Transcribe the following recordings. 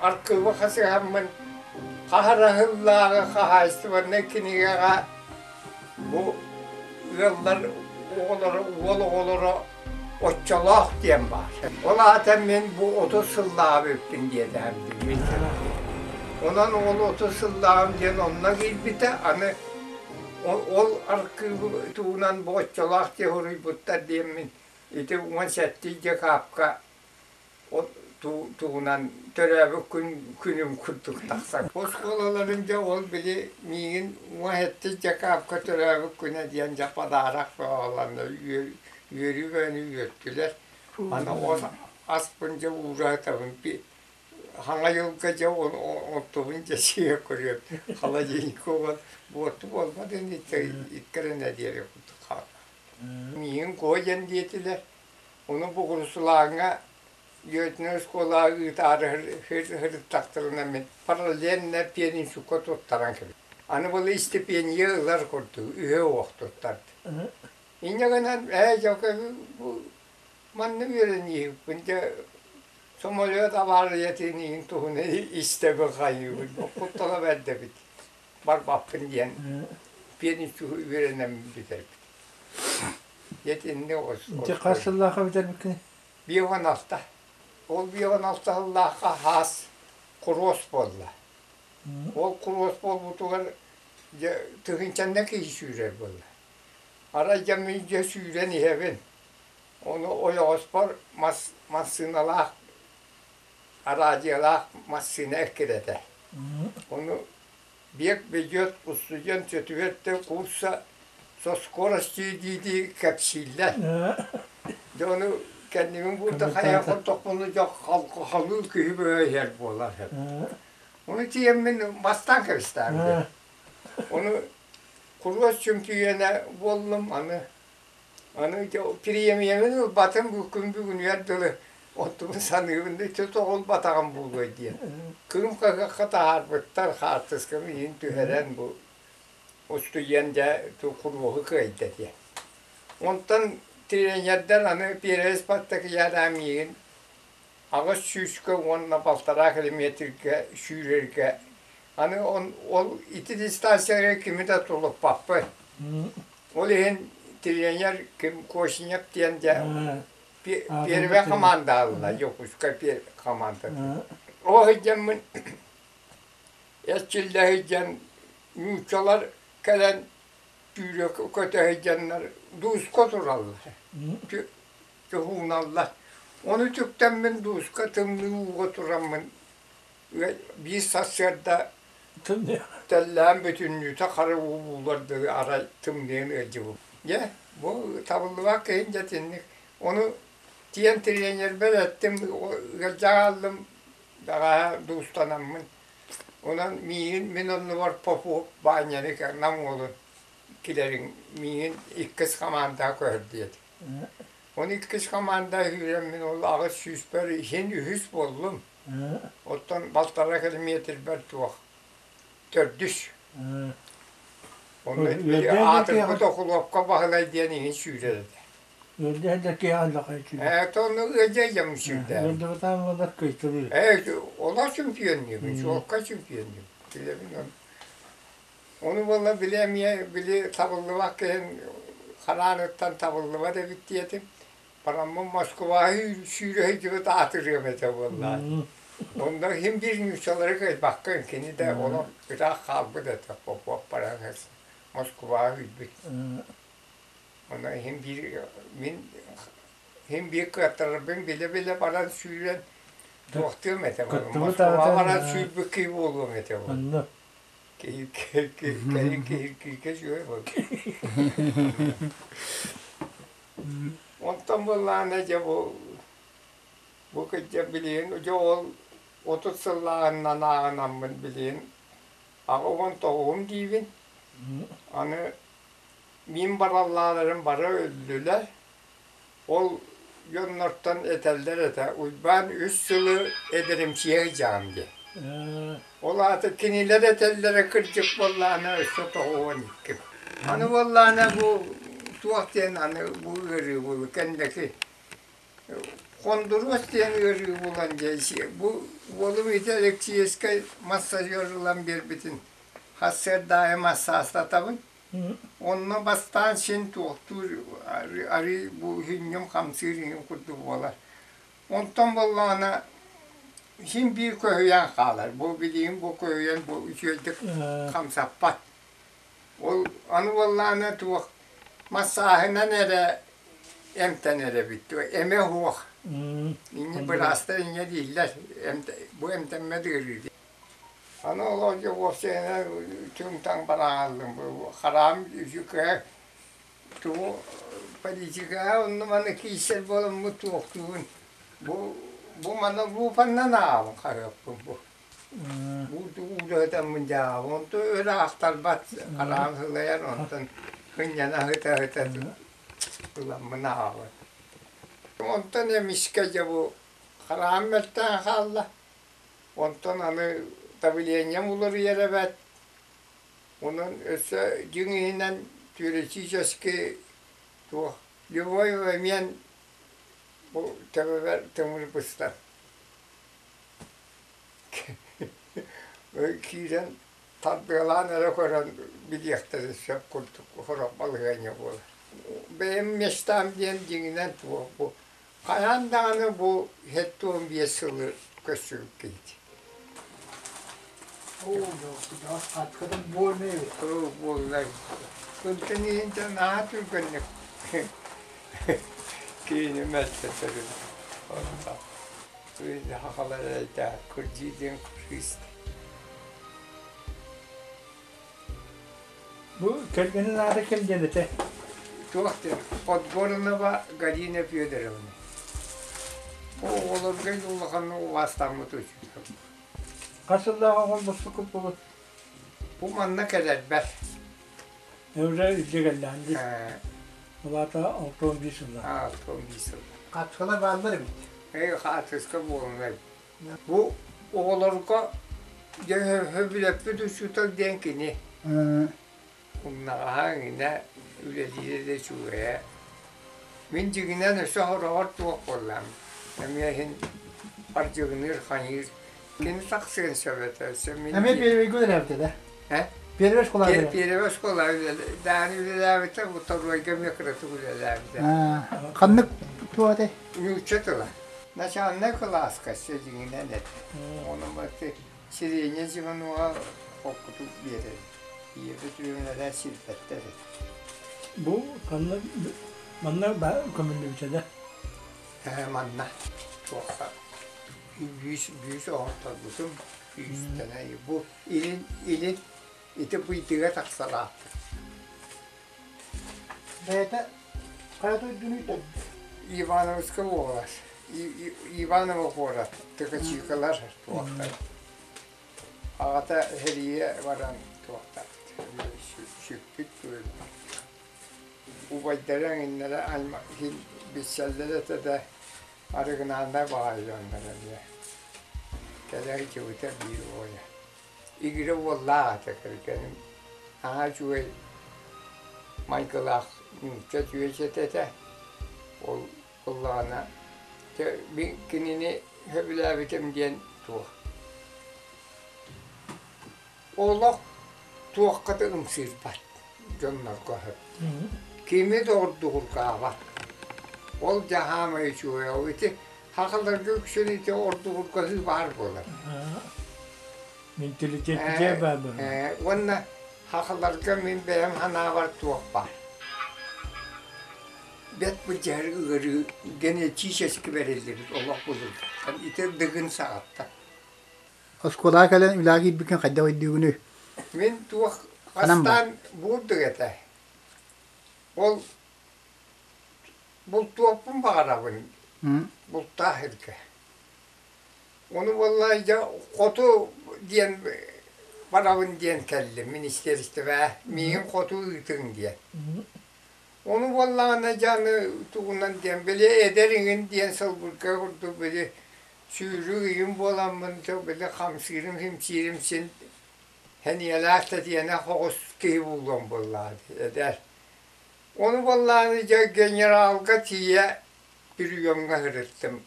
Аркыыбы хасыһаммын хаһараһыллааҕы хаһаайыстыбаннай кинигэҕэ бу ыаллар оҕолоро, уол оҕолоро оччолоох диэн баар. Ол аата мин бу 30 сыллааҕы эбиппин диэтэҕим дии мин Онон ол 30 сыллааҕым диэн онно киирбитэ, аны ол аркыыбы туһунан бу оччолоох диэн суруйбуттар диэммин ити 17 декабка Ол туһунан төрөөбүт күн күнүм курдук тахсар. Оскуолаларын дьэ ол били миигин уон дьакаапка төрөөбүт күнэ диэн дьэ подарок бөҕөлөннө үөрүү бөҕөнү үөртүлэр. Аны ол аспын дьэ уураатабын хаҥа дьылга дьэ онтубун дьэ сиэ көрүөм холодильник уган буорту буолбат ини икки эрэ нэдиэлэ курдук хаалла. Миигин куо диэн диэтилэр. Ону Бугурусулааҥҥа Гётнер оскуолаҕа ыытаары сырыттахтарына мин параллельно пиэнинсукка туттаран кэбистим. Аны былы истипиэньийэ ылар курдук үһү уох туттарды. Инньэ гынан ээ дьоко бу манна үөрэнииһикпин дьэ самолет абаарыйатын иһин туһунан истэбин хайыыбын куттала бэрдэбит барбаппын диэн пиэнинсугу үөрэнэн бүтэрбит. Ити хас сыллаахха бүтэрбиккиний? 56. Ол 56 сыллаахха хаас куруос буолла. Ол куруос буолбутугар дьэ тыһыынчаннан киһи сүүрэр буолла. Арай дьэ мин дьэ сүүрэн иһэбин. Ону ойоҕоспор мас массыыналаах араадьыйалаах массыына эккирэтэ. Ону Бег ведет устудьуон четвертый курса со скоростью дии-дии кэпсииллэр. Дьэ ону кэннибин булда хайа хотохпуну дьэ халыы киһи бөҕө иһэр буолар. Ону тиийэммин бастаан кэбистээн. Ону куруос чөмпүйүөнэ буоллум аны Аны премияны ылбатым бу күн бүгүнүгэр дылы оттубун саныыбын да ити тоҕо ылбатаҕым буолуой диэн. Кыым хаһыакка таһаарбыттар хаартыскам иһин түһэрэн бу устудьуон дьэ куруоһу кыайда диэн. Онтон тренердэр аны Перевес Спартакиада миигин 800-кэ уонна балтараа километрга сүүрэргэ аны ол ити дистанцияга кими да тулуппаппын. Ол иһин тренер ким Кошинев диэн дьэ первая команда ылла Дьокуускай командата. Ол сылдьаммын эрчиллэ сылдьан нууччалар кэлэн түүрэ көтө сылдьаннар дууска тураллар чуһууналлар. Ону үтүктэммин дууска тымныы ууга тураммын биир сарсыарда тэллээн бүтүннүүтэ хара уу буулар дылы арай тымныйан ыалдьыбыт. Дьэ, бу табыллыбат киһин дьэ итинник. Ону тиийэн тренербэр эттим, ыалдьа хааллым, бэҕэһээ дуустанаммын. Онон миигин мин оннубар Попов Баанньаны Нам уолун килэриҥ миигин иккис хамаандаҕа көһөр диэтэ. Ону иккис хамаанда үүрэн мин ол аҕыс сүүспэр иһин үһүс буоллум. Оттон балтараа километрбэр туох төрдүс. Онно аатырбыт Окулуопка Баһылай диэн иһин сүүрэр этэ. Ээ, то ону ыадьайдьам сүүрдэ. Ээ, олох чемпионнуубун, чуолкай чемпионнуубун. Билэбин ону. Ону буолла били эмиэ били табыллыбат киһин харааныттан табыллыбат эбит диэтим. Бараммын Москваҕа сүүрэ сылдьыбыт аатырыам этэ буоллаҕа. Онно иһин биир нууччалары кыайбаккын, кини да олох ыраах хаалбыт этэ, Попов баран Москваҕа киирбит. Онно иһин биир мин иһин биир кыаттарарбын билэ-билэ баран сүүрэн туохтуом этэ Москваҕа баран сүүрбүт киһи буолуом этэ буолла. Кэлин киһи үчүгэй буолла. Онтон буоллаҕына дьэ бу бу кырдьа билигин дьэ ол 30 сыллааҕынан ааҕынаммын билигин 89-ум диибин. Аны мин бараллааларым бары өллүлэр. Ол дьоннортон этэллэр этэ, Уйбаан үс сылы эдэримсийэ сылдьаҕын диэн. Ол аата кинилэр этэллэрэ кырдьык буоллаҕына өссө 92. Аны буоллаҕына бу туох диэн аны бу ыарыы бу кэнники. Хондуруос диэн ыарыы булан дьэ бу уолум ити Алексеевскай массажер ылан биэрбитин сарсыарда аайы массаастатабын. Онно бастаан син туохтуур арыы бу сүнньүм хамсыыр иһин курдук буолар. Онтон буоллаҕына син биир көһүйэн хаалар. Бу билигин бу көһүйэн бу үчүгэйдик хамсаппат. Ол аны буоллаҕына туох массааһынан эрэ эмтэнэр эбит эмэ суох. Инньэ быраастар инньэ дииллэр бу эмтэммэт ыарыы диэн. Аны олох дьэ уопсайынан түҥ-таҥ барааллым бу хараам үчүгэй тугу политикаҕа онно-маны киирсэр буоламмыт туохтуубун бу бу маны луупаннан ааҕабын хаһыаппын бу. Уулаһытаммын дьааҕабын онтон өр аахтарбат хараам сылайар онтон сынньана сыта-сыта ыламмын ааҕабын. Онтон эмискэ дьэ бу хараам мөлтөөн хаалла. Онтон аны давлением уларыйар эбээт. Онон өссө дьиҥ иһинэн теоретически туох любой момент бу төбөбөр тымыр быстар. Киирэн тардыалаан эрэ көрөн билиэхтэрин сөп курдук сорох балаһыанньа буолар. Бэйэм мечтам диэн дьиҥинэн туох бу хайаан даҕаны бу 75 сылы көрсүбүт киһи. Буолла. Кынтын иһинтэн наһаа түргэнник киһини мэлтэтэрин. Сахалар эрэйдээх кырдьыы диэн кыргыста. Бу кэргэнин аата ким диэн этэ? Туох диэн Подгорнова Галина Федоровна. Оҕолорго улаханнык убаастаммыт учуутал. Хас сыллаах оҕолбоспуккут буолуо? Бу манна кэлэрбэр. Уже илдьэ кэллэҕин дии. Улаата 61 сыллаах. 61 сыл. Хааччылар бааллар эбит. Хаартыска буолунай. Бу оҕолорго дьэ сөбүлэппит учуутал диэн кини. Умнаҕаһа иҥинэ үлэлиирэ да үчүгэйэ. Мин дьиҥинэн өссө хороҕор туох буоллаҕым. Эмиэ иһин ардьыгыныыр хайыыр. Кини тахсыан сөп этэ. Өссө мин Эмиэ первыйга үлэлээбитэ да? Э? Первый школа Первый школа дааны үлэлээбитэ, второйга эмиэ кыратык үлэлээбитэ. Ханнык туох этэй? Нуучча тыла. Начальнай кылааска дьиҥинэн этэ. Ону баты сиренье звеноҕа холкутук биэрэр. Ийэбит үөмэлэрэ сирбэттэр этэ. Бу ханна манна көмүллүбүтэ да? Манна туохха бүүс бүүс оҥотторбутум күүстэнэ бу илин илин ити быйдыга тахсалаахтар. Бэйэтэ хайа дойдунуй Ивановскай уобалас. Иваново куорат Ткачикалар туохтар. Аҕата сэриигэ баран туохтаабыт. Сүппүт Убайдара эҥиннэрэ билсэллэр этэ да арыгынааннар баҕайы дьоннор эмиэ. Кэлэр дьыбыта биир уола. Игирэ уоллаах этэ кэргэним. Наһаа үчүгэй майгылаах нуучча түөчэтэ этэ. Ол ыллаҕына дьэ мин кинини сөбүлээбитим диэн туох. Олох туохха да ымсыырбат дьоннорго сөп. Кими да ордугургаабат. Ол дьаһаамай үчүгэй ол ити Хахаларга үксүн ити ордугургаһыы баар буолар. Менталитет баар буолар. Уонна хахаларга мин бэйэм санаабар туох баар. Бэт былдьаһар ыарыы генетически бэриллибит олох былыргыттан ити дыгын саҕаттан. Оскуолаҕа кэлэн үлэҕэ киирбиккин хайдах өйдүүгүнүй? Мин туох бастаан буурдук этэ. Ол Бултуохпун баҕарабын, бултаах сиргэ. Ону буолла дьэ хоту диэн барабын диэн кэллим министиэристибэ миигин хоту ыытыҥ диэн. Ону буоллаҕына дьэ аны тугунан диэн били эдэр иҥин диэн сылбырга курдук били сүүрүү ыйым буоламмын били хамсыырым-химсиирим син сэниэлээх тэтиэнэх соҕус киһи буолуом буоллаҕа дии эдэр. Ону буоллаҕына дьэ генералга тиийэ приемҥа сырыттым.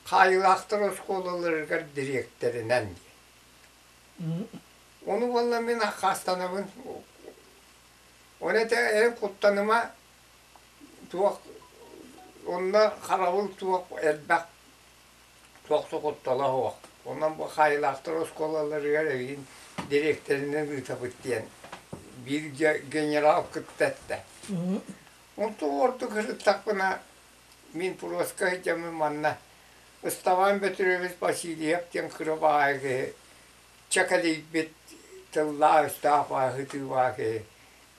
Хаайыылаахтар оскуолаларыгар дириэктэринэн диэн. Ону буолла мин аккаастанабын. Ону этэ эн куттаныма туох онно харабыл туох элбэх туох да куттала суох. Онон бу хаайыылаахтар оскуолаларыгар эбиин дириэктэринэн ыытабыт диэн биир генерал кытта эттэ. Онтон ордук ырыттахпына мин Пуроска сылдьаммын манна Ыстабаан Бөтүрүөбүс Васильев диэн кыра баҕайы киһи чэкэлийбит тыллаах-өстөөх баҕа киһи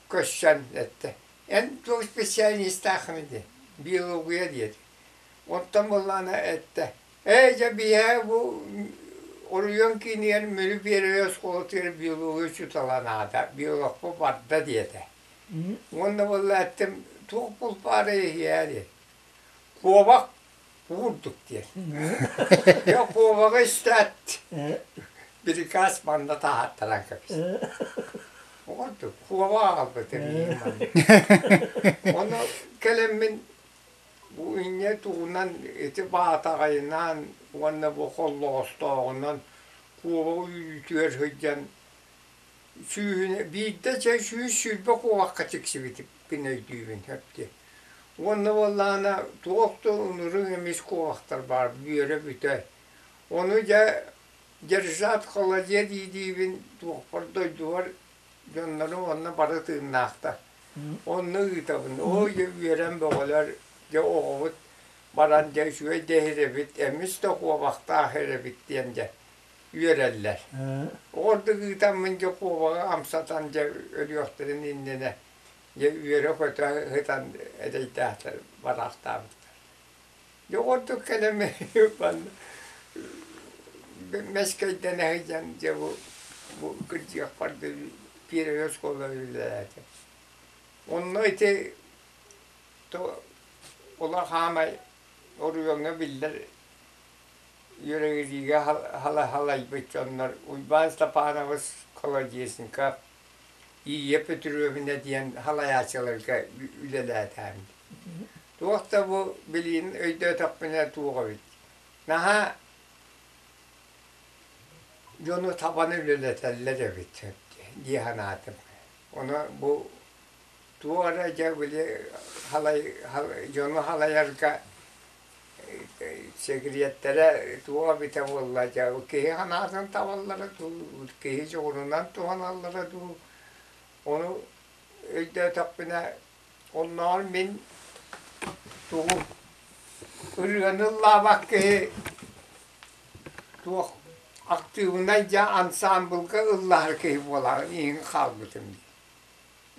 көрсөн эттэ: «Эн туох специалистааххыный?» диэн, биология диэтэ. Онтон буоллаҕына эттэ: «Ээ, дьэ биһиэхэ бу оройуон киинигэр Мүрү Биэрэ оскуолатыгар биология учуутала наада, биологпут барда» диэтэ. Уонна буолла эттим, туох булпаарай иһиэ диэн. Куобах куурдук диэн. Дьэ куобаҕы истээт, бирикээс манна таһааттаран кэбис. Ордук куобах аҕалбыт эмиэ манна. Ону кэлэммин бу инньэ тугунан ити баатаҕайынан уонна бу холлоҕостооҕунан куобаҕы үүтүгэр сылдьан сүүһүнэ биирдэ чэ 120 куобахха тиксибитиппин өйдүүбүн сөп Уонна буоллаҕына туох да ынырык эмис куобахтар баар бүөрэ бүтэ. Ону дьэ держат холодье дии-диибин туохпар дойдубар дьоннорум онно бары тыыннаахтар. Онно ыытабын. Оо дьэ үөрэн бөҕөлөр, дьэ оҕобут баран дьэ үчүгэй да иһирэбит, эмис да куобахтаах иһирэбит диэн дьэ үөрэллэр. Ордук ыытаммын дьэ куобаҕы амсатан дьэ өлүөхтэрин иннинэ дьэ үөрэ-көтө сытан эрэйдээхтэр бараахтаабыттар. Дьэ ордук кэлэн мэскэйдэнэ сылдьан дьэ бу бу кырдьыахпар первый оскуола үлэлээтим. Онно ити олох хаамай оройуоҥҥа биллэр үөрэҕириигэ халайбыт дьоннор Уйбаан Степанович Колодезников, Ия Петровна диэн халайааччыларга үлэлээтэм. Туох да бу билигин өйдөөтөхпүнэ туох эбит. Наһаа дьону табан үлэлэтэллэр эбит дии санаатым. Ону бу туох эрэ дьэ били халай дьону халайарга Сэгириэттэрэ туох эбитэ буолла дьэ киһи санаатын табаллара дуу, киһи дьоҕурунан туһаналлара дуу, ону өйдөөтөхпүнэ оннооҕор мин тугу ырыаны ыллаабат киһи туох актыыбынай дьэ ансаамбылга ыллаһар киһи буолаҕын иһин хаалбытым дии.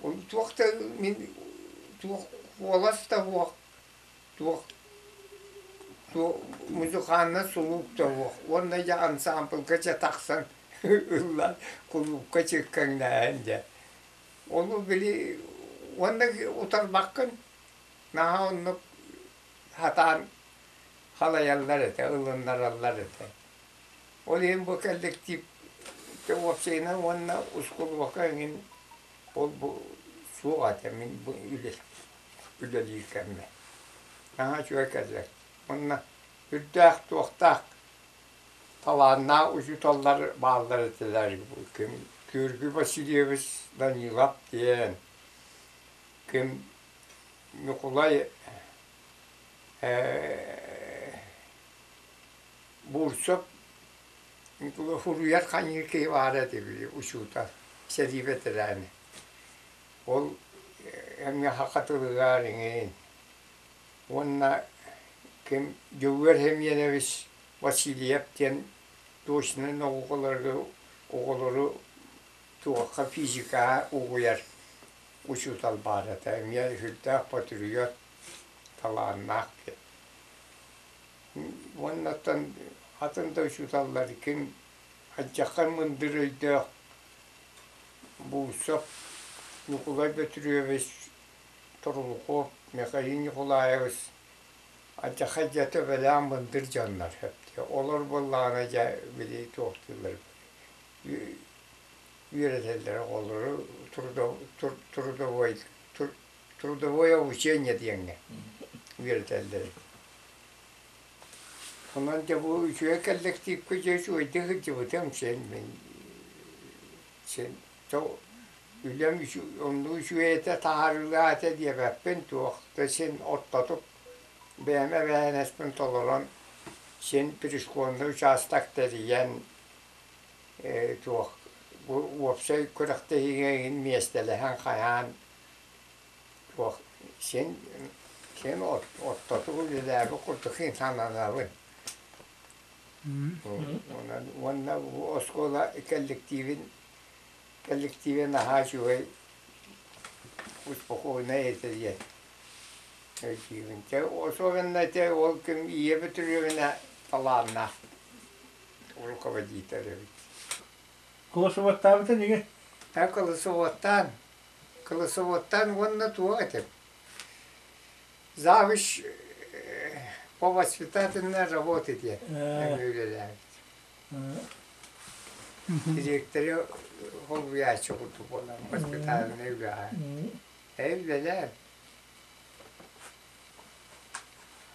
Ол туох да мин туох куолас да суох туох музыкальнай сулууп да суох уонна дьэ ансаамбылга дьэ тахсан ыллаан кулуупка чиккэҥнээһин дьэ ону били уонна утарбаккын наһаа оннук сатаан халайаллар этэ ылыннараллар этэ ол иһин бу коллектив уопсайынан уонна ускулуока эҥин ол бу суох этэ мин бу үлэ үлэлиир кэммэр. Наһаа үчүгэй кэллэр. Уонна үрдээх туохтаах талааннаах учууталлар бааллар этилэр. Ким Георгий Васильевич Данилов диэн, ким Ньукулай Бурцев суруйар ханьыы киһи баара этэ били учуутал, сэрии бэтэрээнэ. Ол эмиэ саха тылыгар иҥин уонна ким Дьөгүөр Семенович Васильев диэн точнай наукаларга оҕолору туохха физикаҕа угуйар учуутал баар этэ эмиэ сүрдээх патриот талааннаах диэн. Уонна оттон атын да учууталлар ким алдьархай мындыр өйдөөх Бурцев Ньукулай Бөтүрүөбүс Торулуков Михаил Ньукулаевич алдьархай дьэ төбөлөөх мындыр дьоннор олор буоллаҕына дьэ били туохтууллар үөрэтэллэр оҕолору трудовой трудовое обучение диэҥҥэ үөрэтэллэр. Онон дьэ бу үчүгэй кэллэктиипкэ дьэ үчүгэйдик сылдьыбытым син мин син үлэм оннук үчүгэй этэ таһаарыылаах этэ диэбэппин туох да син ортотук бэйэм эбээһинэспин толорон син пришкольнай учаастак тэрийэн туох бу уопсай күрэхтэһиигэ иһин миэстэлэһэн хайаан туох син син ортотук үлэлээбит курдук сананабын. Онон уонна бу оскуола коллективин коллективе наһаа үчүгэй успокойнай этэ диэн өйдүүбүн. Чэ особенно ити ол күн ийэбит Петровна талааннаах руководитель эбит. Кылысыбаттаабытын иҥэ? Та кылысыбаттаан, кылысыбаттаан уонна туох этим. Завуч по воспитательной работе диэн үлэлээбит. Директоры холбуйааччы курдук буолан воспитательнай үлэҕэ. Ээ үлэлээн.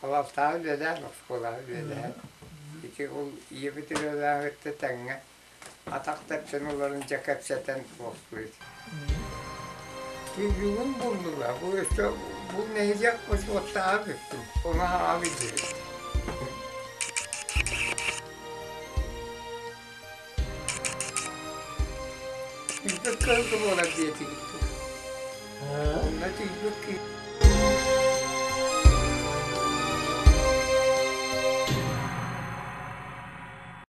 Алалтаҕа үлэлээн, оскуолаҕа үлэлээн. Ити ол ийэбит үлэлээҕиттэ тэҥҥэ атах тэпсэн олорон дьэ кэпсэтэн туохтуур. Бүгүн буллулар. Бу өссө бу нэһилиэк бочуоттааҕа бүттүм. Ону хаҥа билдибит. Түйбүт кыһыл буолар диэтигит. Онно түйбүт киһи.